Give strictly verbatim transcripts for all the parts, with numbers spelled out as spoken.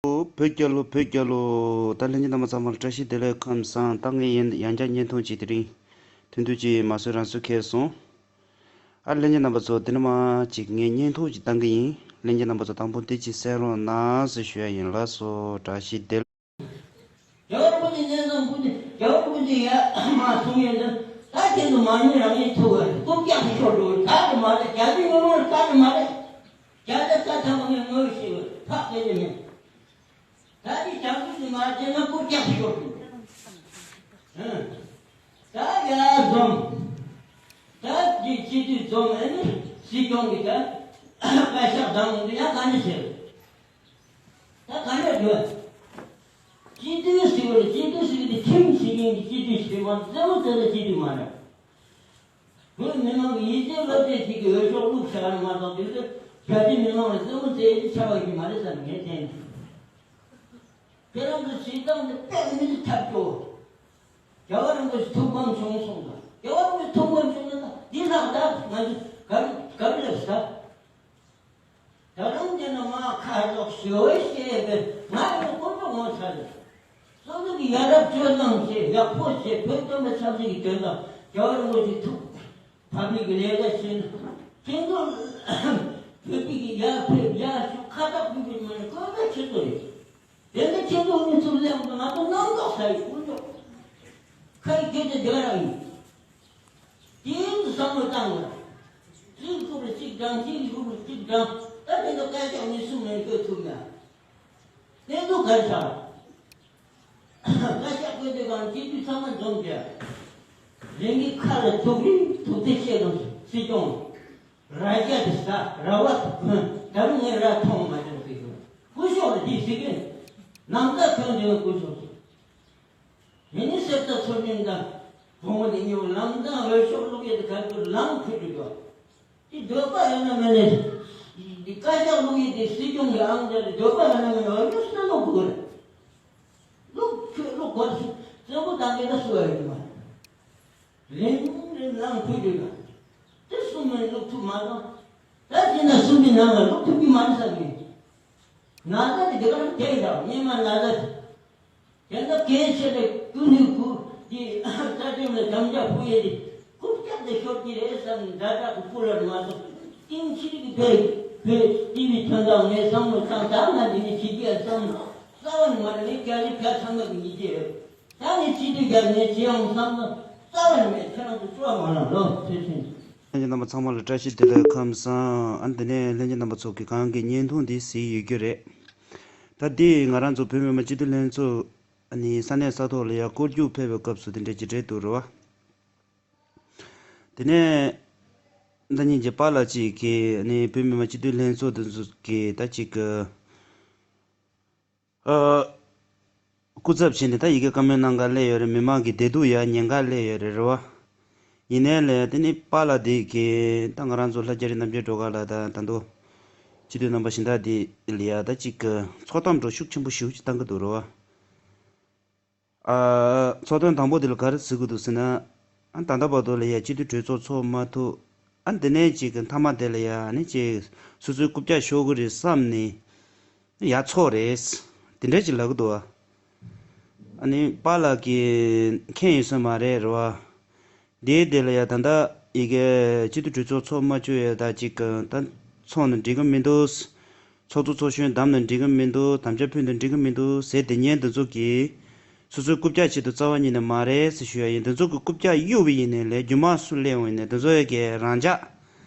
བོད་རྒྱལ་ལོ། བོད་རྒྱལ་ལོ། ད་ལྷན་རྒྱས་རྣམ་པ་ཚང་མར་བཀྲ་ཤིས་བདེ་ལེགས་ཁམས་བཟང་། ད་ངས་ཡང་ཡང་བསྐྱར་བརྙན་ཐུང་ཅིག་དེ་རིང་ཐུང་ཐུང་ཅིག་མ་བཟོས་རང་བཟོས་ཁེལ་སོང་། ཨ་ལྷན་རྒྱས་རྣམ་པ་ཚོ་དེ་ནས་མར་ཅིག་ངས་བརྙན་ཐུང་ཅིག་བཏང་གི་ཡིན། ལྷན་རྒྱས་རྣམ་པ་ཚོ་དང་པོ་འདི་ཅིག་གསན་རོགས་གནང་ཟེར་ཞུ་ཡ་ཡིན། ལགས་སོ། བཀྲ་ཤིས་བདེ་ལེགས། རྒྱལ་བ་རིན་པོ་ཆེ་གནས་བཟང་ཕུག་ནས། རྒྱལ་བ་རིན་པོ་ཆེ་ཡར་མར་གསུང་ཡས་འདི། ད་ཁྱེད་ཚོ་མ་ཉན་རང་ཉིད་ཐུག་པ་རེད། རྐུབ་བཀྱག་ཏུ་ཤོར་འགྲོ་གི། ད་དུ་མ་རེད། རྒྱ་མི་ངོ་མ་ལ་ད་དུ་མ་རེད། རྒྱ་ལ་ས་ཐམ་པ་ངས་ངོ་ཤེས་པ་ཕག་དེ་ལས་མེད། ད་དེ་བྱང་ཆུབ་ཀྱི་མ་བྱས་ན་རྐུབ་བཀྱག་ཏུ་ཤོར་འགྲོ་གི། ཨ། ད་ཡར་འཛོམས། ད་དེ་སྤྱི་འཐུས་འཛོམས། ཨ་ནི་སྲིད་སྐྱོང་གི་ད་བཀའ་ཤག་བདམས་འོང་དུས་ཡང་ག་འདྲ་བྱེད། ད་ག་འདྲ་དགོས། སྤྱི་འཐུས་ཟེར་བ་ལ། སྤྱི་འཐུས་ཟེར་གི་དེ་ཁྲིམས་བྱེད་མཁན་གྱི་སྤྱི་འཐུས་ཞིག་རེད་མ་གཏོགས། རྩེད་མོ་རྩེ་ས་སྤྱི་འཐུས་མ་རེད། བོད་མི་མང་གི་ཡིད་ཆེས་བློ་གཏད་བྱེད་ཀྱི་འོས་ཤོག་བླུགས་བཞག་ཡོད་མ་གཏོགས། དེ་ཚོ་རྒྱ་ཆེ་མི་མང་ལ་རྩེད་མོ་རྩེ་ཡས་ཆགས་པ་ཞིག་མ་རེད་བསམ། ངས་བལྟས་ན། ཁྱེད་རང་ཚོ་བྱེད་སྟངས་དེ་དཔེ་མི་སྲིད་ཐབས་སྐྱོ། རྒྱལ་བ་རིན་པོ་ཆེ་ཐུགས་ཕམ་བྱུང་སོང་ད། རྒྱལ་བ་རིན་པོ་ཆེ་ཐུགས་ཕམ་བྱུང་ན་ད་འདི་ལྷག་ད་ང་ཚོ་ག་རེ་ག་རེ་སླེབས་ད། ད་རུང་དེ་ནི་མ་ཁ་ལོག་ཞི་བའི་ཞེས་པའི་ང་ཡི་དཀོན་མཆོག་ངོ་ཚ་རེད། སོ་སོ་གི་ཡ་རབས་སྤྱོད་བཟང་བྱེད། ཡག་པོ་བྱེད། བོད་སྟོན་པའི་ཆབ་སྲིད་ཀྱི་དོན་དག་རྒྱལ་བ་རིན་པོ་ཆེ་ཐུགས་ཕམ་པའི་གི་ལས་ཀ་བྱེད་ན། ཁྱེད་ཚོ་བོད་པའི་གི་ཡར་ཕེབས་ཡར་ཞུ་ཁ་བཏགས་ཕུལ་ཕུལ་མ་ནི་དཀོན་པའི་ཁྱེད་ཚོ་རེད། དེ་ནི་ཁྱེད་ཚོ་མི་ཚོ་ལས་ང་ཚོ་རྣམ་རྟོག་ཟ་ཡི་དཀོན་མཆོག་ཁ་ཡི་སྐད་ཆ་དེ་ག་རང་ཡིན། དེ་ཡིན་དུ་བསམ་བློ་བཏང་བ། གཅིག་ཁུག་ལ་གཅིག་བགྲང་། གཅིག་ཁུག་ལ་གཅིག་བགྲང་། ད་དེ་ཚོ་བཀའ་ཤག་མི་གསུམ་མིན་བསྐོས་ཐུབ་ན། དེ་ཚོ་ག་རེ་ཆགས། བཀའ་ཤག་བསྐོས་དུས་གང་སྤྱི་འཐུས་ཚང་མ་འཛོམས་བྱས། རང་གི་ཁ་ལ་ཐུག་རིང་ཐུག་དེ་བཤད་དང་། སྲིད་སྐྱོང་རྭ་རྒྱ་དེ་ཟ། རྭ་བ་དེ་གོན། ད་རུང་ངས་རྭ་མཐོང་མ་བྱུང་ཟེར་གྱི། སྐུ་ཞབས་ལ་དེ་ཟེར་གྱི། ནམ་ཟླ་གོན་དེ་སྐུ་ཞབས་ཟེར། མི་ནི་གསེར་རྟ་མཚོ་སྔོན་དང་བུ་མོ་དེ་གཉིས་ལམ་སང་འོས་ཤོག་བླུག་ཡས་དེ་ག་རེ་ལམ་ཁུལ་དུ་འགྲོ། དེ་འདོད་པ་ཡོད་ན་མེད་ན། དེ་བཀའ་ཤག་བླུག་ཡས་དེ་སྲིད་སྐྱོང་གི་ཨང་དེ་ལ་འདོད་པ་ཡོད་ན་མེད་ན་འོས་ཤོག་གསོལ་ལོ་དགོས་རེད། བླུག་ཁྱོད་བླུག་དགོས་རེད། བཙན་པོ་དང་གི་ད་སུ་ཡོད་རེད་མ། རིམ་རིམ་ལམ་ཁུལ་དུ་ཡོད། དེ་གསུམ་མིན་བླུག་ཐུབ་མ་སོང་། ད་དེ་ན་གསུམ་གྱི་ནང་ལ་བླུག་ཐུབ་ཀྱི་མ་རེད་བསམ་གི། ན་ཚ་དེ་དེ་ག་རང་དེ་ཡིན་ད། སྙེ་མ་ན་ཚ། དེ་ན་གལ་ཆེ་བའི་ཀུན་ནས་ཁུ་དེ་རྩ་ཁྲིམས་ལ་དམ་བཅའ་ཕུལ་ཡས་དེ་རྐུབ་བཀྱག་དེ་ཤོར་གྱི་རེད་བསམ། ཛ་དྲག་གི་སྤུ་ལ་མ་གཏོགས་གཏིང་ཕྱིར་གྱི་བོད་བོད་སྤྱི་པའི་དོན་དག་ངས་བསམ་བློ་བཏང་། ད་ང་འདི་ནས་བྱེད་ཀྱི་ཡ་བསམ་བློ་རྩ་བ་ནས་མ་རེད། ངས་རྒྱ་རིགས་ག་ཚང་མ་གི་ཡིད་ཆེས་ཡོད། ད་ནི་སྤྱི་འཐུས་རྒྱ་ནས་ཅི་ཡོང་བསམ་ན་རྩ་བ་ནས་མེད། ཁྱེད་རང་ཚོ་སྤྲོ་བ་མ་ལངས་ལོ། ཐུགས་རྗེ་ཆེ། ལྷན་རྒྱས་རྣམ་པ་ཚང་མ་ལ་བཀྲ་ཤིས་བདེ་ལེགས་ཁམས་བཟང་། ཨ་ནི་དེ་ནས་ལྷན་རྒྱས་རྣམ་པ་ཚོ་གིས་གང་གི་བརྙན་ཐུང་འདི་གཟིགས་ཡོད་རྒྱུ་རེད། ད་འདི་ང་རང་ཚོ་བོད་མི་མང་སྤྱི་འཐུས་ལྷན་ཚོགས་ཨ་ནི་ས་གནས་ས་ཐོག་ལ་ཡར་སྐོར་རྒྱུགས་ཕེབས་པའི་སྐབས་སུ་དེ་འདྲ་ཅིག་རེད་འདུག་རེད་བ། དེ་ནས་ད་ཉིན་གྱི་པཱ་ལགས་གཅིག་གིས་ཨ་ནི་བོད་མི་མང་སྤྱི་འཐུས་ལྷན་ཚོགས་དེ་ཚོ་གི་ད་ཅིག་གི་ཨ། སྐུ་ཚབ་བྱས་ནས་ད་ཡ་གི་བཀའ་མོལ་གནང་ག་སླེབས་ཡོད་རེད། མི་མང་གི་བདེ་སྡུག་ཡ་ཉན་ག་སླེབས་ཡོད་རེད་རེད་བ། ཡིན་ནའི་ལས་དེ་ནི་པཱ་ལགས་དེ་གིས་ད་ང་རང་ཚོ་ལྷ་རྒྱ་རི་རྣམ་རྒྱལ་སྒྲོལ་དཀར་ལགས་དང་ད་དུང་སྤྱི་འཐུས་རྣམ་པ་གཞན་དག་དེ་ལ་ཡ་ད་ཅིག་གི་ཚོགས་གཏམ་འདྲ་ཤུགས་ཆེན་པོ་ཞེ་པོ་ཅིག་བཏང་གི་འདུག་རེད་བ། ཨ། ཚོགས་ཐུན་དང་པོ་དེ་ལ་ག་རེ་ཟེར་གི་འདུག་ཟེར་ན། ཨ། ད་ལྟ་བར་དུ་ལ་ཡ་སྤྱི་འཐུས་གྲོས་ཚོགས་ཚོགས་མ་ཐུབ། ཨ། འདི་ནས་ཅིག་གི་མཐའ་མ་དེ་ལ་ཡ་ཨ་ནི་ཅིག་སོ་སོའི་རྐུབ་བཀྱག་ཤོར་གི་རེད་བསམ་ནས་ཡར་ཚོགས་རེད། དེ་འདྲ་ཅིག་ལབ་གི་འདུག་ཨ། ཨ་ནི་པཱ་ལགས་ཀྱིས་མཁྱེན་ཡོད་ས་མ་རེད་རེད་བ། དེའི་དེ་ལ་ཡ་ད་ལྟ་ཡ་གི་སྤྱི་འཐུས་གྲོས་ཚོགས་ཚོགས་མ་བཅུག་ཡ་ད་ཅིག་གི་ད་ཚོགས་ན་འགྲིག་གི་མི་འདུག། ཚོགས་གཙོ་ཚོགས་གཞོན་བདམས་ན་འགྲིག་གི་མི་འདུག། དམ་བཅའ་ཕུལ་ན་འགྲིག་གི་མི་འདུག་ཟེར་དེ་ཉན་འདི་ཚོ་གིས་སོ་སོའི་རྐུབ་བཀྱག་ཆེད་དུ་རྩ་བ་ཉིད་ནས་མ་རེད་ཟེར་ཞུ་ཡ་ཡིན། འདི་ཚོ་གི་རྐུབ་བཀྱག་གཡུག་པ་ཡིན་ནའི་ལས་རྒྱུ་མ་སུ་སླེབས་འོང་ཡིན་ནའི་འདི་ཚོ་ཡ་གི་རང་འཇགས།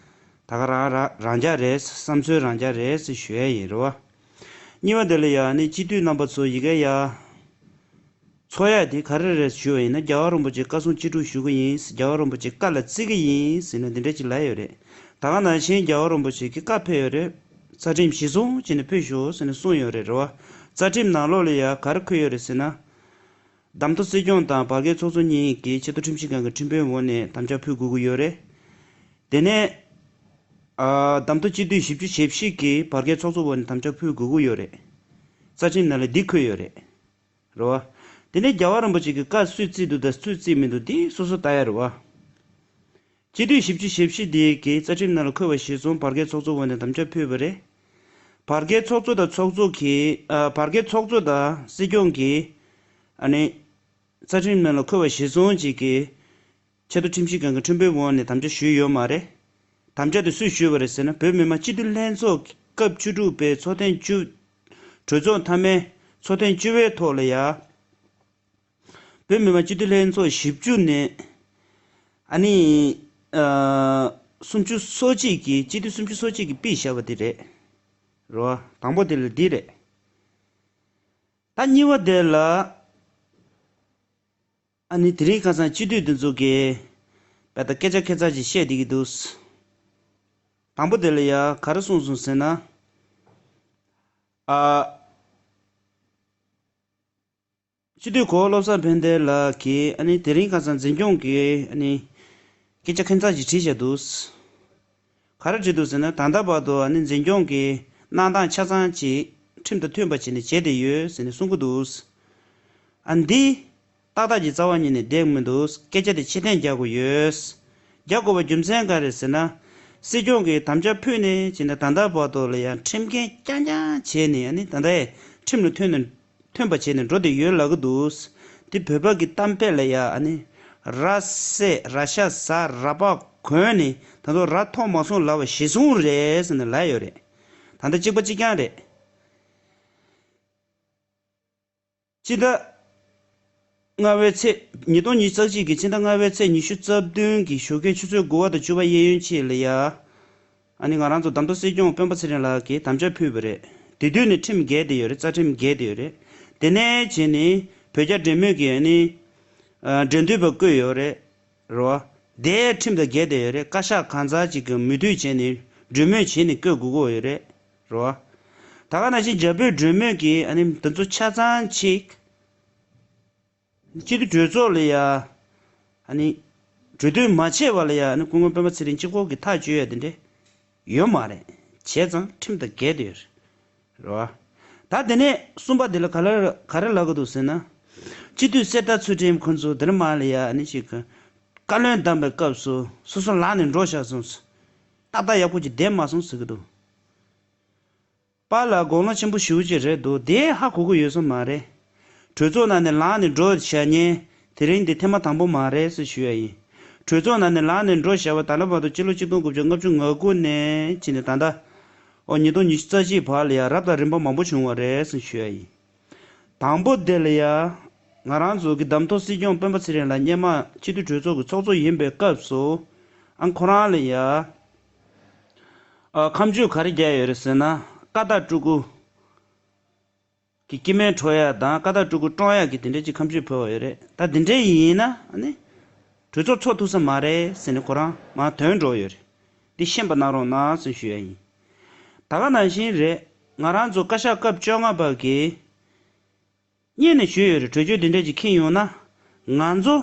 ད་ག་རང་རང་འཇགས་རེད། བསམ་ཚུལ་རང་འཇགས་རེད་ཟེར་ཞུ་ཡ་ཡིན་རེད་བ། གཉིས་པ་དེ་ལ་ཡ་ནི་སྤྱི་འཐུས་རྣམ་པ་ཚོ་ཡ་གི་ཡ། ཚོགས་ཡ་དེ་ག་རེ་རེད་ཞུ་བ་ཡིན་ན། རྒྱལ་བ་རིན་པོ་ཆེ་བཀའ་གསུང་ཅི་སྒྲུབ་ཞུ་གི་ཡིན། རྒྱལ་བ་རིན་པོ་ཆེ་བཀའ་ལ་བརྩི་གི་ཡིན་ཟེར་ནས་འདི་འདྲ་ཅིག་ལབ་ཡོད་རེད། ད་ག་ནང་བཞིན་རྒྱལ་བ་རིན་པོ་ཆེ་གི་བཀའ་ཕེབས་ཡོད་རེད། རྩ་ཁྲིམས་གཞིར་བཟུང་བྱས་ནས་ཕུལ་ཤོག་ཟེར་ནས་གསུངས་ཡོད་རེད་རེད་བ། རྩ་ཁྲིམས་ནང་ལོགས་ལ་ཡ་ག་རེ་འཁོད་ཡོད་རེད་ཟེར་ན། བདམས་ཐོན་སྲིད་སྐྱོང་དང་བར་བརྒལ་ཚོགས་གཙོ་གཉིས་ཀྱིས་ཆེས་མཐོ་ཁྲིམས་ཞིབ་ཁང་གི་ཁྲིམས་དཔོན་འོག་ནས་དམ་བཅའ་ཕུལ་དགོས་ཀྱི་ཡོད་རེད། དེ་ནས། ཨ། བདམས་ཐོན་སྤྱི་འཐུས་བཞི་བཅུ་ཞེ་བཞི་གིས་བར་བརྒལ་ཚོགས་གཙོ་འོག་ནས་དམ་བཅའ་ཕུལ་དགོས་ཀྱི་ཡོད་རེད། རྩ་ཁྲིམས་ནང་ལ་འདི་འཁོད་ཡོད་རེད། རེད་བ། དེ་ནས་རྒྱལ་བ་རིན་པོ་ཆེ་གི་བཀའ་སུས་བརྩིས་འདུག་དང་སུས་བརྩིས་མི་འདུག་འདི་སོ་སོ་ལྟ་ཡ་རེད་བ། སྤྱི་འཐུས་བཞི་བཅུ་ཞེ་བཞི་དེ་གིས་རྩ་ཁྲིམས་ནང་ལ་འཁོད་པ་གཞིར་བཟུང་བར་བརྒལ་ཚོགས་གཙོ་འོག་ནས་དམ་བཅའ་ཕུལ་བ་རེད། བར་བརྒལ་ཚོགས་གཙོ་དང་ཚོགས་གཙོ་གིས་ཨ་བར་བརྒལ་ཚོགས་གཙོ་དང་སྲིད་སྐྱོང་གིས་ཨ་ནི་རྩ་ཁྲིམས་ནང་ལ་འཁོད་པ་གཞིར་བཟུང་བྱས་ཀྱི་ཆེས་མཐོ་ཁྲིམས་ཞིབ་ཁང་གི་ཁྲིམས་དཔོན་འོག་ནས་དམ་བཅའ་ཞུས་ཡོད་མ་རེད། དམ་བཅའ་དེ་སུས་ཞུས་པ་རེད་ཟེར་ན། བོད་མི་མང་སྤྱི་འཐུས་ལྷན་ཚོགས་སྐབས་བཅུ་དྲུག་པའི་ཚོགས་ཐེངས་བཅུ། གྲོས་ཚོགས་མཐའ་མའི་ཚོགས་ཐེངས་བཅུ་པའི་ཐོག་ལ་ཡ། བོད་མི་མང་སྤྱི་འཐུས་ལྷན་ཚོགས་བཞི་བཅུ་ནས་ཨ་ནི་ཨ་སུམ་ཅུ་སོ་གཅིག་གིས། སྤྱི་འཐུས་སུམ་ཅུ་སོ་གཅིག་གིས་ཕུད་བཞག་པ་དེ་རེད། རེད་བ། དང་པོ་དེ་ལ་འདི་རེད། ད་གཉིས་པ་དེ་ལ་ཨ་ནི་དེ་རིང་ཁ་སང་སྤྱི་འཐུས་འདི་ཚོ་གིས་དཔེ་ད་སྐད་ཆ་ཁེ་ཚ་ཅིག་བཤད་བསྡད་ཀྱི་འདུག་དང་པོ་དེ་ལ་ཡ་ག་རེ་གསུངས་སོང་ཟེར་ན། ཨ། སྤྱི་འཐུས་གོ་བོ་བློ་བཟང་ཕན་བདེ་ལགས་ཀྱིས་ཨ་ནི་དེ་རིང་ཁ་སང་འཛིན་སྐྱོང་གིས་ཨ་ནི་སྐད་ཆ་ཁེ་ཚ་ཅིག་དྲིས་བཞག་འདུག་ག་རེ་དྲིས་འདུག་ཟེར་ན། ད་ལྟ་བར་དུ་ཨ་ནི་འཛིན་སྐྱོང་གིས་གནང་སྟངས་ཆ་ཚང་ཅིག་ཁྲིམས་དང་མཐུན་པ་བྱས་ནས་བྱས་བསྡད་ཡོད་ཟེར་ནས་གསུང་གི་འདུག་ཨ་འདི་ཏག་ཏག་ཅིག་རྩ་བ་ཉིད་ནས་བསྡད་མི་འདུག་སྐད་ཆ་དེ་ཕྱིར་འཐེན་རྒྱག་དགོས་ཡོད། རྒྱག་དགོས་པའི་རྒྱུ་མཚན་ག་རེ་ཟེར་ན། སྲིད་སྐྱོང་གིས་དམ་བཅའ་ཕུལ་ནས་བྱས་ནས་ད་ལྟ་བར་དུ་ལ་ཡང་ཁྲིམས་འགལ་རྐྱང་རྐྱང་བྱས་ནས། ཨ་ནི་ད་ལྟ་ཡང་ཁྲིམས་ལ་མཐུན་ནས་མཐུན་པ་བྱས་ནས་འགྲོ་བསྡད་ཡོད་ལབ་ཀྱི་འདུག་དེ་བོད་པ་གི་གཏམ་དཔེ་ལ་ཡ་ཨ་ནི་ར་བསད་ར་ཤ་ཟ་ར་ལྤགས་གོན་ནས་ད་དུང་ར་ཐོག་མ་སོང་ལབ་པ་གཞིར་བཟུང་རེད་ཟེར་ནས་ལབ་ཡོད་རེད། ད་ལྟ་གཅིག་པ་གཅིག་རྐྱང་རེད། སྤྱི་ཟླ་ལྔ་པའི་ཚེས། ཉིས་སྟོང་ཉི་ཤུ་རྩ་གཅིག་གི་སྤྱི་ཟླ་ལྔ་པའི་ཚེས་ཉི་ཤུ་རྩ་བདུན་གྱི་ཞོགས་ཀའི་ཆུ་ཚོད་དགུ་པ་དང་བཅུ་པ་གཡས་གཡོན་ཆེད་ལ་ཡ། ཨ་ནི་ང་རང་ཚོ་བདམས་ཐོན་སྲིད་སྐྱོང་སྤེན་པ་ཚེ་རིང་ལགས་ཀྱིས་དམ་བཅའ་ཕུལ་བ་རེད། དེ་དུས་ནས་ཁྲིམས་འགལ་བསྡད་ཡོད་རེད། རྩ་ཁྲིམས་འགལ་བསྡད་ཡོད་རེད། དེ་ནས་བྱས་ནས་བོད་རྒྱ་འབྲེལ་མོལ་གྱི་ཨ་ནི་ཨ་འབྲེལ་མཐུད་པ་བསྐོས་ཡོད་རེད། རེད་བ། དེ་ཁྲིམས་དང་འགལ་བསྡད་ཡོད་རེད། བཀའ་ཤག་གང་ཚར་གཅིག་གི་མོས་མཐུན་བྱས་ནས་གྲོས་མོལ་བྱས་ནས་བསྐོས་དགོས་ཀྱི་ཡོད་རེད། རེད་བ། ད་ག་ནང་བཞིན་རྒྱ་བོད་གྲོས་མོལ་གྱི་ཨ་ནི་དེ་ཚོ་ཆ་ཚང་གཅིག་སྤྱི་འཐུས་གྲོས་ཚོགས་ལ་ཡ་ཨ་ནི་གྲོས་མཐུན་མ་བྱས་པ་ལ་ཡ་ཨ་ནི་སྐུ་ངོ་སྤེན་པ་ཚེ་རིང་གཅིག་པོ་གིས་ཐག་གཅོད་ཡ་དེ་འདྲ་ཡོད་མ་རེད། བྱས་ཙང་ཁྲིམས་དང་འགལ་བསྡད་ཡོད་རེད། རེད་བ། ད་དེ་ནས་གསུམ་པ་དེ་ལ་ག་ལ་ག་རེ་ལབ་ཀྱི་འདུག་ཟེར་ན། སྤྱི་འཐུས་གསེར་རྟ་ཚུལ་ཁྲིམས་ཁོང་ཚོ་དེ་རིང་མ་ལ་ཡ་ཨ་ནི་ཞིག་གི་བཀའ་བློན་བདམས་པའི་སྐབས་སུ་སོ་སོ་ལངས་ནས་འགྲོ་བཞག་སོང་། ཏག་ཏག་ཡག་པོ་ཅིག་བསྡད་མ་སོང་ཟེར་གྱི་འདུག་པཱ་ལགས་དགུང་ལོ་ཆེན་པོ་ཞེ་པོ་ཅིག་རེད་འདུག་དེ་ཧ་གོ་གི་ཡོད་ས་མ་རེད། གྲོས་ཚོགས་ནང་ནས་ལངས་ནས་འགྲོ་བཞག་མཁན་དེ་རིང་འདི་ཐེངས་མ་དང་པོ་མ་རེད་ཟེར་ཞུ་ཡ་ཡིན། གྲོས་ཚོགས་ནང་ནས་ལངས་ནས་འགྲོ་བཞག་པ་ད་ལོ་བར་དུ་སྤྱི་ལོ་ཆིག་སྟོང་དགུ་བརྒྱ་ལྔ་བཅུ་ང་དགུ་ནས་བྱས་ནས་ད་ལྟ། ཨོ་ཉིས་སྟོང་ཉི་ཤུ་རྩ་གཅིག་བར་ལ་ཡ་རབ་དང་རིམ་པ་མང་པོ་བྱུང་བ་རེད་ཟེར་ཞུ་ཡ་ཡིན། དང་པོ་དེ་ལ་ཡ། ང་རང་ཚོ་གི་བདམས་ཐོན་སྲིད་སྐྱོང་སྤེན་པ་ཚེ་རིང་ལགས་སྔོན་མ་སྤྱི་འཐུས་གྲོས་ཚོགས་ཀྱི་ཚོགས་གཙོ་ཡིན་པའི་སྐབས་སུ། ཨ་ཁོ་རང་ལ་ཡ། ཨ་ཁ་མཆུ་ག་རེ་རྒྱག་ཡོད་རེད་ཟེར་ན། ཀ་དག་སྤྲུལ་སྐུ་གི་སྐྱེ་དམན་འཕྲོག་ཡག་དང་ཀ་དག་སྤྲུལ་སྐུ་བཀྲོངས་ཡག་གི་དེ་འདྲ་ཅིག་ཁ་མཆུ་ཕུལ་བ་ཡོད་རེད། ད་དེ་འདྲ་ཡིན་ན་ཨ་ནི་གྲོས་ཚོགས་ཚོགས་ཐུབ་ས་མ་རེད་ཟེར་ནས་ཁོ་རང་མར་ཐོན་འགྲོ་ཡོད་རེད། འདི་ཤེས་པ་གནང་རོགས་གནང་ཟེར་ཞུ་ཡ་ཡིན། ད་ག་ནང་བཞིན་རེད། ང་རང་ཚོ་བཀའ་ཤག་སྐབས་བཅོ་ལྔ་པ་གིས་སྔོན་ནས་ཞུས་ཡོད་རེད། གྲོས་ཆོད་འདི་འདྲ་ཅིག་འཁྱེར་ཡོང་ན། ང་ཚོ་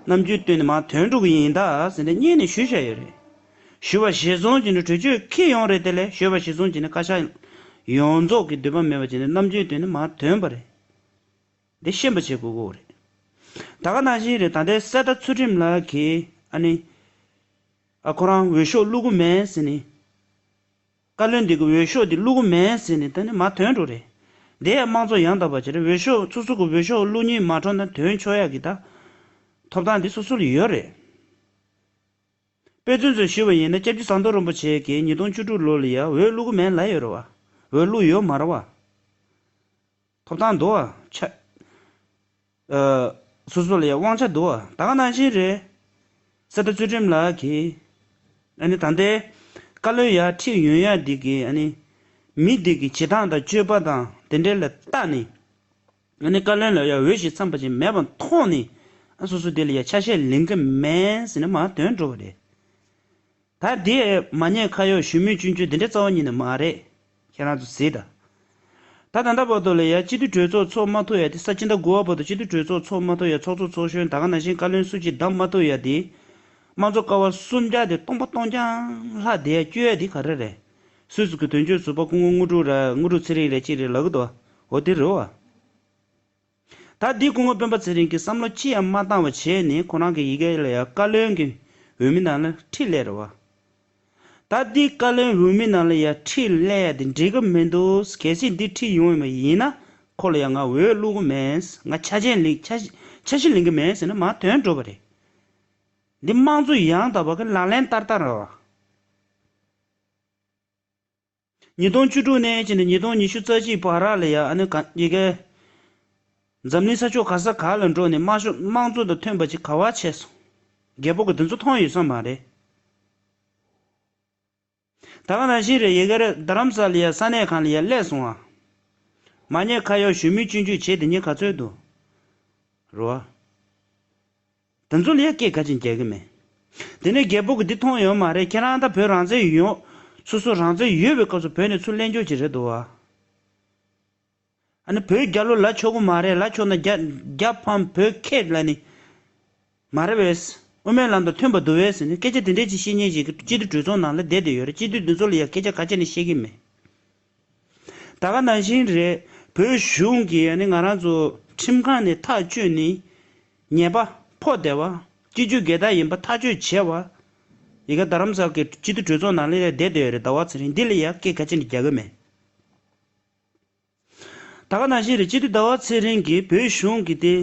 ནམ་རྒྱུན་བསྟུན་ནས་མར་ཐོན་འགྲོ་གི་ཡིན་ད་ཟེར་ནས་སྔོན་ནས་ཞུས་བཞག་ཡོད་རེད། ཞུས་པ་གཞིར་བཟུང་བྱས་ནས་གྲོས་ཆོད་འཁྱེར་ཡོང་རེད། དེ་ལས་ཞུས་པ་གཞིར་བཟུང་བྱས་ནས་བཀའ་ཤག་ཡོངས་རྫོགས་ཀྱི་འདོད་པ་མེད་པ་བྱས་ནས་ནམ་རྒྱུན་བསྟུན་ནས་མར་ཐོན་པ་རེད། འདི་ཤེས་པ་བྱེད་དགོས་ཀྱི་རེད། ད་ག་ནང་བཞིན་རེད། ད་ལྟའི་གསེར་རྟ་ཚུལ་ཁྲིམས་ལགས་ཀྱིས་ཨ་ནི། ཨ་ཁོ་རང་འོས་ཤོག་བླུག་གི་མེད་ཟེར་ནས། བཀའ་བློན་འདི་གི་འོས་ཤོག་འདི་བླུག་གི་མེད་ཟེར་ནས་ད་ནི་མར་ཐོན་འགྲོ་རེད། འདི་ཡང་དམངས་གཙོ་ཡང་དག་པ་ཅིག་རེད། འོས་ཤོག་སོ་སོ་གི་འོས་ཤོག་བླུག་སྙིང་མ་བྲོ་ན་ཐོན་ཆོག་ཡག་གི་ད་ཐོབ་ཐང་འདི་སོ་སོ་ལ་ཡོད་རེད། དཔེ་མཚོན་ཚོས་ཞུས་པ་ཡིན་ན་སྐྱབས་རྗེ་ཟམ་གདོང་རིན་པོ་ཆེ་གིས་ཉིས་སྟོང་བཅུ་དྲུག་ལོ་ལ་ཡ་འོས་བླུག་གི་མེད་ལབ་ཡོད་རེད་བ། འོས་བླུག་ཡོད་མ་རེད་བ། ཐོབ་ཐང་འདུག་བ། ཆ། ཨ། སོ་སོ་ལ་ཡ་དབང་ཆ་འདུག་བ། ད་ག་ནང་བཞིན་རེད། གསེར་རྟ་ཚུལ་ཁྲིམས་ལགས་ཀྱིས། ཨ་ནི་ད་ལྟའི་བཀའ་བློན་ཡར་ཁྲིད་ཡོང་ཡ་འདི་གི་ཨ་ནི། མི་འདི་གི་བྱེད་སྟངས་དང་སྤྱོད་པ་དང་དེ་འདྲ་ལ་བལྟས་ནས། ཨ་ནི་བཀའ་བློན་ལ་ཡ་འོས་ཤིང་འཚམས་པ་ཅིག་མེད་པ་མཐོང་ནས། ཨ་སོ་སོ་དེ་ལ་ཡ་ཆ་ཤས་ལེན་གི་མེད་ཟེར་ནས་མར་ཐོན་འགྲོ་བ་རེད། ད་དེ་མ་ཉེས་ཁ་གཡོག་ཞུ་མེད་སྐྱོན་བརྗོད་དེ་འདྲ་རྩ་བ་ཉིད་ནས་མ་རེད། ཁྱེད་རང་ཚོ་གཟིགས་དང་། ད་ད་ལྟ་བར་དུ་ལ་ཡ་སྤྱི་འཐུས་གྲོས་ཚོགས་ཚོགས་མ་ཐུབ་ཡ་དེ། ས་ཕྱི་ཟླ་དགུ་པ་བར་དུ་སྤྱི་འཐུས་གྲོས་ཚོགས་ཚོགས་མ་ཐུབ་ཡ། ཚོགས་གཙོ་ཚོགས་གཞོན་ད་ག་ནང་བཞིན་བཀའ་བློན་སུ་གཅིག་བདམས་མ་ཐུབ་ཡ་དེ། དམངས་གཙོ་ཀ་བ་སུམ་བརྒྱ་དེ་སྟོང་པ་སྟོང་རྐྱང་ལྷག་བསྡད་ཡ་སྐྱོ་ཡ་དེ་ག་རེ་རེད། སུད་སི་གི་དོན་གཅོད་ཟུར་པ་སྐུ་ངོ་དངོས་གྲུབ་ར། དངོས་གྲུབ་ཚེ་རིང་རེད་ཅིག་རེད་ལབ་གི་འདུག་འོ་དེ་རེད་བ། ད་འདི་སྐུ་ངོ་སྤེན་པ་ཚེ་རིང་གིས་བསམ་བློ་ཅི་ཡང་མ་བཏང་བ་བྱས་ནས་ཁོ་རང་གི་ཡི་གེ་ལ་ཡ་བཀའ་བློན་གྱི་འོས་མི་ནང་ལ་ཁྲིད་སླེབས་རེད་བ། ད་འདི་བཀའ་བློན་འོས་མི་ནང་ལ་ཡ་ཁྲིད་སླེབས་ཡ་དེ་འགྲིག་གི་མི་འདུག་གལ་སྲིད་འདི་ཁྲིད་ཡོང་བ་ཡིན་ན་ཁོ་ལ་ཡ་ང་འོས་བླུག་གི་མེད། ང་ཆ་ཤས་ལེན་ཆ་ཤས་ཆ་ཤས་ལེན་གི་མེད་ཟེར་ན་མར་དོན་འགྲུབ་པ་རེད། འདི་དམངས་གཙོ་ཡང་དག་པ་གི་ལག་ལེན་བསྟར་སྟངས་རེད་བ། ཉིས་སྟོང་བཅུ་དྲུག་ནས་བྱས་ནས་ཉིས་སྟོང་ཉི་ཤུ་རྩ་གཅིག་བར་ལ་ཡ་ཨ་ནི་ག་ཡི་གེ་འཛམ་གླིང་ས་ཕྱོགས་ག་ས་ག་ལ་འགྲོ་ནས་དམངས་ཤོག་དམངས་གཙོ་དང་མཐུན་པ་ཅིག་ག་བ་བྱས་སོང་། རྒྱལ་པོ་གི་དེ་ཚོ་མཐོང་ཡོད་ས་མ་རེད། ད་ག་ནང་བཞིན་རེད། ཡི་གེ་རེད། རྡ་རམ་ས་ལ་ཡ་ས་གནས་གང་ལ་ཡ་སླེབས་སོང་ཨ། མ་ཉེས་ཁ་གཡོག་གཞོན་མི་སྐྱོན་བརྗོད་བྱས་དེ་ཉིད་ག་ཚོད་འདུག་རེད་བ། དེ་ཚོ་ལ་ཡ་སྐད་ག་ཅིག་རྒྱག་གི་མེད། དེ་ནས་རྒྱལ་པོ་གི་འདི་མཐོང་ཡོད་མ་རེད། ཁྱེད་རང་ད་བོད་རང་བཙན་ཡོད། སོ་སོ་རང་བཙན་ཡོད་པའི་སྐབས་སུ་བོད་ནས་ཚུར་གླེང་རྒྱུ་ཅིག་རེད་འདུག་བ། ཨ་ནི་བོད་རྒྱལ་ལོ་ལ་ཆོག་གི་མ་རེད། ལ་ཆོག་ན་རྒྱ་རྒྱ་ཕམ་བོད་ཁེབས་ལ་ནི་མ་རེད་པས། དབུ་མའི་ལམ་དང་མཐུན་པ་འདུག་པས་ཟེར་ནས་སྐད་ཆ་དེ་འདྲས་ཅིག་བཤད་མཁན་ཞིག་གི་སྤྱི་འཐུས་གྲོས་ཚོགས་ནང་ལ་བསྡད་བསྡད་ཡོད་རེད། སྤྱི་འཐུས་འདི་ཚོ་ལ་ཡ་སྐད་ཆ་ག་ཅི་ནས་བཤད་ཀྱི་མེད། ད་ག་ནང་བཞིན་རེད། བོད་གཞུང་གིས་ཨ་ནི་ང་རང་ཚོ་ཁྲིམས་ཁང་ནས་ཐག་གཅོད་ནི་ཉེས་པ་ཕོག་བསྡད་པ། སྤྱི་སྤྱོད་འགལ་ཟླ་ཡིན་པ་ཐག་གཅོད་བྱས་པ། ཡི་གེ་རྡ་རམ་ས་ལ་གི་སྤྱི་འཐུས་གྲོས་ཚོགས་ནང་ལ་ཡ་བསྡད་བསྡད་ཡོད་རེད། ཟླ་བ་ཚེ་རིང་འདི་ལ་ཡ་སྐད་ག་ཅི་ནས་རྒྱག་གི་མེད། ད་ག་ནང་བཞིན་རེད། སྤྱི་འཐུས་ཟླ་བ་ཚེ་རིང་གིས་བོད་གཞུང་གིས་དེ་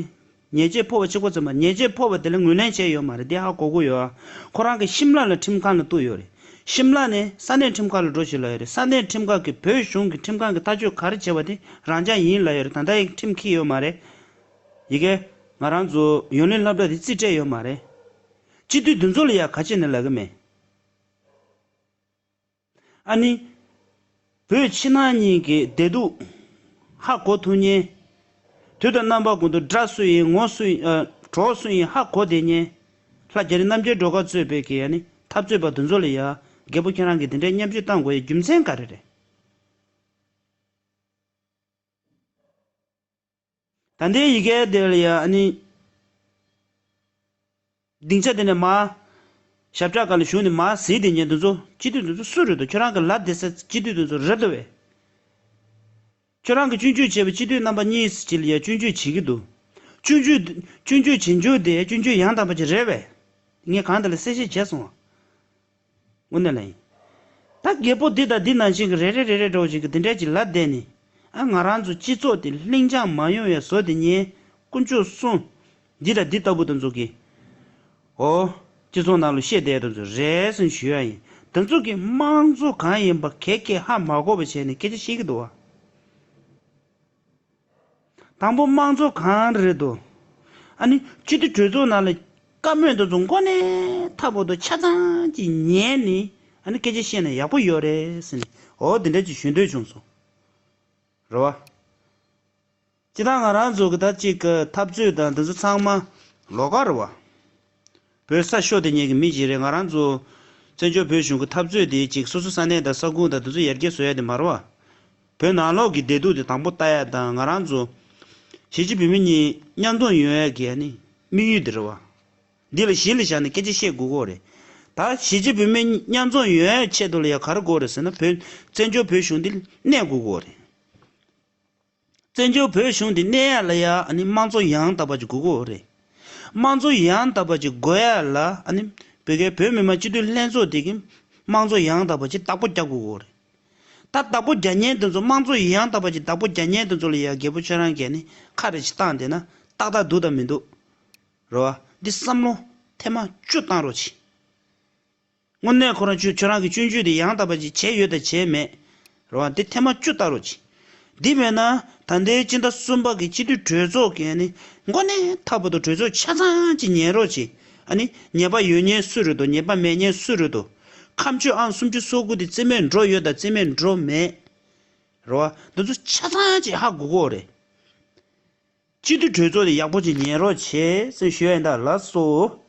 ཉེས་ཆད་ཕོག་པ་གཅིག་པོ་ཙམ་པ། ཉེས་ཆད་ཕོག་པ་དེ་ལ་ངོས་ལེན་བྱས་ཡོད་མ་རེད། དེ་ཧ་གོ་གི་ཡོད་ཨ། ཁོ་རང་གིས་ཤིམ་ལ་ལ་ཁྲིམས་ཁང་ལ་གཏུགས་ཡོད་རེད། ཤིམ་ལ་ནས་ས་གནས་ཁྲིམས་ཁང་ལ་འགྲོ་ཞིག་ལབ་ཡོད་རེད། ས་གནས་ཁྲིམས་ཁང་གིས་བོད་གཞུང་གི་ཁྲིམས་ཁང་གིས་ཐག་གཅོད་ག་རེ་བྱས་པ་དེ་རང་འཇགས་ཡིན་ལབ་ཡོད་རེད། ད་ལྟ་ཡང་ཁྲིམས་འཁྱེར་ཡོད་མ་རེད། ཡི་གེ་ང་རང་ཚོ་ཡོངས་གླིང་སློབ་གྲྭ་དེ་རྩིས་སྤྲད་ཡོད་མ་རེད། སྤྱི་འཐུས་འདི་ཚོ་ལ་ཡ་ག་ཅི་ནས་ལབ་གི་མེད། ཨ་ནི། བོད་ཕྱི་ནང་གཉིས་ཀྱི་བདེ་སྡུག་ཧ་གོ་ཐུབ་མཁན། དུས་དང་རྣམ་པ་ཀུན་ཏུ་དགྲ་སུ་ཡིན་ངོ་སུ་ཡིན་ཨ་གྲོགས་སུ་ཡིན་ཧ་གོ་བསྡད་མཁན། ལྷ་རྒྱ་རི་རྣམ་རྒྱལ་སྒྲོལ་དཀར་གཙོས་པའི་གི་ཨ་ནི་འཐབ་རྩོད་པ་དེ་ཚོ་ལ་ཡ་རྒྱལ་པོ་ཁྱེད་རང་གིས་དེ་འདྲའི་མཉམ་ཞུགས་བཏང་དགོས་ཡའི་རྒྱུ་མཚན་ག་རེ་རེད། ད་ལྟའི་ཡི་གེ་དེ་ལ་ཡ་ཨ་ནི། སྡིངས་ཆ་དེ་ནས་མར། ཞབས་བྲག་སྒང་ལ་བཞུགས་ནས་མར་གཟིགས་བསྡད་མཁན་དེ་ཚོ་སྤྱི་འཐུས་དེ་ཚོ་སུ་རེད་འདུག་ཁྱོད་རང་གི་ལ་བསྡད་ས་སྤྱི་འཐུས་དེ་ཚོ་རེད་འདུག་བས། ཁྱོད་རང་གི་སྐྱོན་བརྗོད་བྱས་པ་སྤྱི་འཐུས་རྣམ་པ་གཉིས་ཀྱི་ལ་ཡ་སྐྱོན་བརྗོད་བྱེད་ཀྱི་འདུག་སྐྱོན་བརྗོད་སྐྱོན་བརྗོད་བྱེད་རྒྱུ་དེ་སྐྱོན་བརྗོད་ཡང་དག་པ་ཅིག་རེད་བས། ངས་གང་དེ་ལ་གསལ་བཤད་བྱས་སོང་བ། དངོས་གནས་ལ་ཡིན། ད་རྒྱལ་པོ་འདི་དང་འདི་ནང་བཞིན་གྱི་རེ་རེ་རེ་རེ་འདྲ་བོ་ཞིག་གི་འདི་འདྲས་ཀྱི་ལ་བསྡད་ནས། ཨ་ང་རང་ཚོ་སྤྱི་ཚོགས་དེ་ལྷིང་འཇགས་མ་ཡོང་བའི་བཟོ་དེ་ཉེན་དཀོན་མཆོག་གསུམ། འདི་དང་འདི་ལྟ་བུ་དེ་ཚོ་གི། ཨོ། སྤྱི་ཚོགས་ནང་ལ་བཤད་བསྡད་དེ་ཚོ་རེད་ཟེར་ཞུ་ཡ་ཡིན། དེ་ཚོ་གི་དམངས་གཙོ་གང་ཡིན་པ་གེ་གེ་ཧ་མ་གོ་བ་བྱས་ནས་སྐད་ཆ་བཤད་ཀྱི་འདུག་བ། དང་པོ་དམངས་གཙོ་གང་རེད་དོ། ཨ་ནི་སྤྱི་འཐུས་གྲོས་ཚོགས་ནང་ལ་བཀའ་མོལ་དེ་ཚོ་མགོ་ནས་མཐའ་བར་དུ་ཆ་ཚང་གཅིག་ཉན་ནས་ཨ་ནི་སྐད་ཆ་བཤད་ན་ཡག་པོ་ཡོད་རེད་ཟེར་ནས་འོ་དེ་འདྲ་ཅིག་ཞུ་འདོད་བྱུང་སོང་། རེད་བ། སྤྱིར་བཏང་ང་རང་ཚོ་གི་ད་ཅིག་གི་འཐབ་རྩོད་དང་དེ་ཚོ་ཚང་མ་ལོགས་ཀ་རེད་བ། བོད་ས་ཤོར་དེ་ཉིད་ཀྱི་མི་ཞིག་རེད། ང་རང་ཚོ་བཙན་བྱོལ་བོད་གཞུང་གི་འཐབ་རྩོད་དེ་ཅིག་སོ་སོ་ས་གནས་དང་ས་ཁུངས་དང་དེ་ཚོ་ཡར་རྒྱས་བཟོ་ཡ་དེ་མ་རེད་བ། བོད་ནང་ལོགས་ཀྱི་བདེ་སྡུག་དེ་དང་པོ་ལྟ་ཡ་དང་ང་རང་ཚོ་གཞིས་བྱེས་བོད་མི་གཉིས་མཉམ་འཛོམས་ཡོང་ཡ་གི་ཨ་ནི་དམིགས་ཡུལ་དེ་རེད་བ། འདི་ལ་གཞི་ལ་བཞག་ནས་སྐད་ཆ་བཤད་དགོས་ཀྱི་རེད། ད་གཞིས་བྱེས་བོད་མི་མཉམ་འཛོམས་ཡོང་ཡ་ཆེད་དུ་ལ་ཡ་ག་རེ་དགོས་རེད་ཟེར་ན་བོད་བཙན་བྱོལ་བོད་གཞུང་འདི་གནས་དགོས་ཀྱི་རེད། བཙན་བྱོལ་བོད་གཞུང་འདི་གནས་ཡ་ལ་ཡ་ཨ་ནི་དམངས་གཙོ་ཡང་དག་པ་ཅིག་དགོས་ཀྱི་རེད། དམངས་གཙོ་ཡང་དག་པ་ཅིག་དགོས་ཡ་ལ་ཨ་ནི་བོད་སྐད་བོད་མི་མང་སྤྱི་འཐུས་ལྷན་ཚོགས་དེ་གི་དམངས་གཙོ་ཡང་དག་པ་ཅིག་བདག་པོ་རྒྱག་དགོས་ཀྱི་རེད། ད་བདག་པོ་རྒྱག་མཁན་དེ་ཚོ་དམངས་གཙོ་ཡང་དག་པ་ཅིག་བདག་པོ་རྒྱག་མཁན་དེ་ཚོ་ལ་ཡ་རྒྱལ་པོ་ཁྱོད་རང་གིས་ནི་ཁ་རེ་ཅིག་བཏང་བསྡད་ན་ཏག་ཏག་འདུག་དང་མི་འདུག་རེད་བ། འདི་བསམ་བློ་ཐེངས་མ་བཅུ་བཏང་རོགས་གྱིས། དངོས་གནས་ཁོ་རང་ཁྱོད་ཁྱོད་རང་གི་སྐྱོན་བརྗོད་དེ་ཡང་དག་པ་ཅིག་བྱས་ཡོད་དང་བྱས་མེད། རེད་བ། འདི་ཐེངས་མ་བཅུ་བལྟ་རོགས་གྱིས། འདི་མེད་ན་ད་ལྟའི་སྤྱི་ཟླ་གསུམ་པ་གི་སྤྱི་འཐུས་གྲོས་ཚོགས་ཀྱིས་ནི་མགོ་ནས་མཐའ་བར་དུ་གྲོས་ཚོགས་ཆ་ཚང་ཅིག་ཉན་རོགས་གྱིས། ཨ་ནི་ཉེས་པ་ཡོད་མཁན་སུ་རེད་འདུག་ཉེས་པ་མེད་མཁན་སུ་རེད་འདུག་ཁ་མཆུ་ཨང་སུམ་ཅུ་སོ་དགུ་དེ་རྩིས་མེད་འགྲོ་ཡོད་དང་རྩིས་མེད་འགྲོ་མེད། རེད་བ། འདི་ཚོ་ཆ་ཚང་ཅིག་ཧ་གོ་གི་ཡོད་རེད། སྤྱི་འཐུས་གྲོས་ཚོགས་དེ་ཡག་པོ་ཅིག་ཉན་རོགས་བྱེད་ཟེར་ཞུ་ཡ་ཡིན་ད། ལགས་སོ།